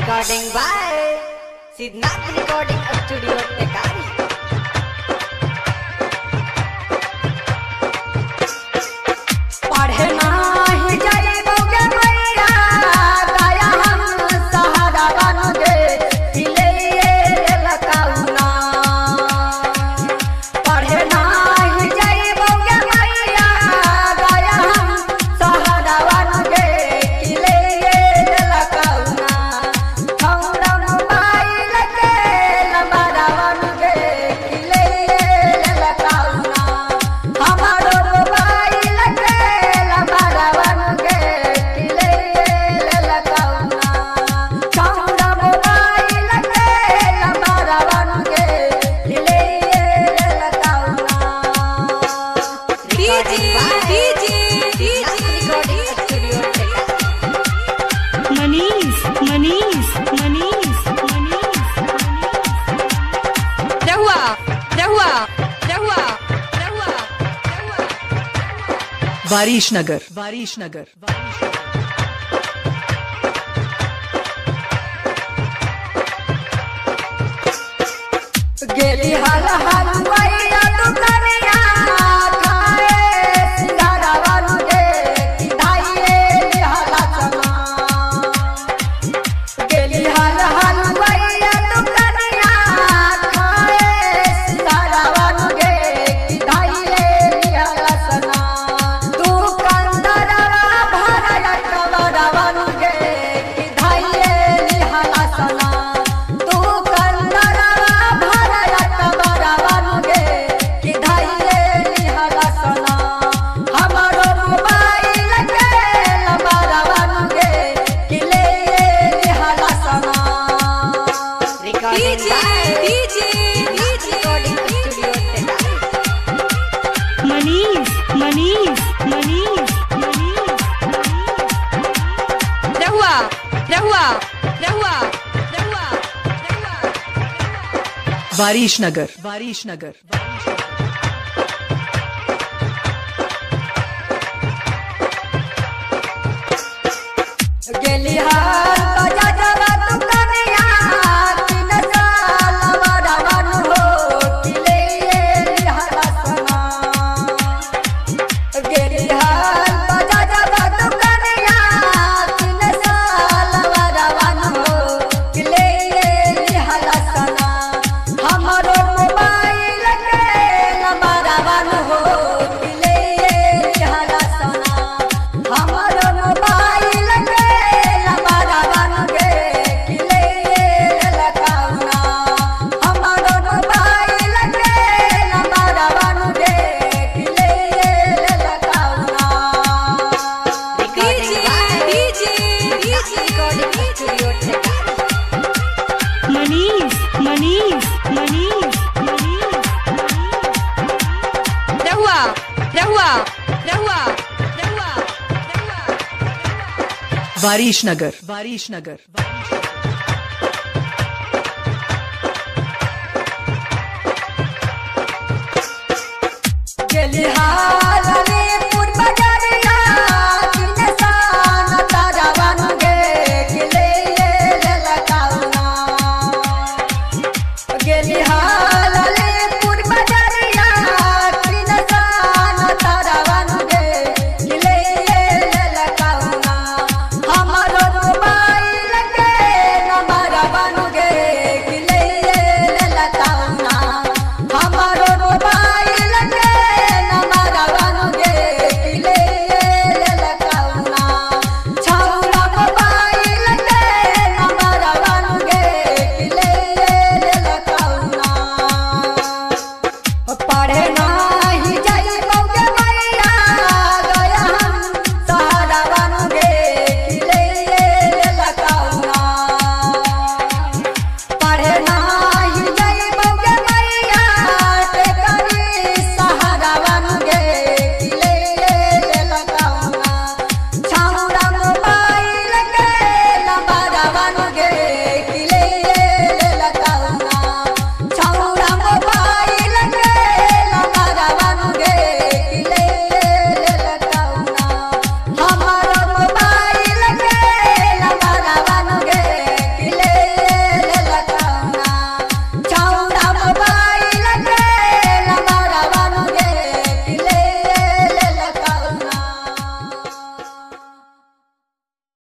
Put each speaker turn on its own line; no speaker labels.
Recording by Siddhnath Recording Studio, Tekari.
पढ़े नाही जाइबोगे मैया, दया हम सहारा बनोगे, ले लकाउना। पढ़े नाही जाइबोगे मैया, दया हम सहारा बनोगे, ले लकाउना। हमरा मोबाइल के नंबर बनोगे, ले लकाउना। हमारो मोबाइल के नंबर बनोगे, ले लकाउना। हमरा मोबाइल के नंबर बनोगे, ले लकाउना।
DJ DJ
Siddhnath Recording Studio, Tekari.
Manish Manish Manish Manish
Rahua Rahua Rahua Rahua Rahua.
Warishnagar Warishnagar
गेली हल हलवैया दुकनिया, खाए सिंघाड़ा बनोगे, धाइए लिहला चना। गेली हल हलवैया दुकनिया, खाए सिंघाड़ा बनोगे, धाइए लिहला चना। दुकानदारवा भरया कबरा बनोगे, धाइए लिहला चना। दुकानदारवा भरया कबरा बनोगे, धाइए लिहला चना। हमारो मोबाइल के नंबर बनोगे, ले लिहला चना।
Recording
DJ
by
DJ
Siddhnath
DJ
Recording Studio, Tekari.
Manish Manish Manish Manish
Rahua Rahua Rahua Rahua Rahua.
Warishnagar Warishnagar
गेली हाल बजाजवा दुकनिया, तीन साल बड़ा बन हो, ले लिहला सना। गेली हाल बजाजवा दुकनिया, तीन साल बड़ा बन हो, ले लिहला सना। हमारो मोबाइल के नंबर बन हो, ले लिहला सना। हमारो मोबाइल के नंबर बनोगे, ले लकाउना। हमारो मोबाइल के नंबर बनोगे, ले लकाउना।
Recording
DJ
by
DJ
Siddhnath Recording Studio, Tekari.
Manish Manish Manish Manish
Rahua Rahua Rahua Rahua Rahua.
Warishnagar Warishnagar
गेली हाल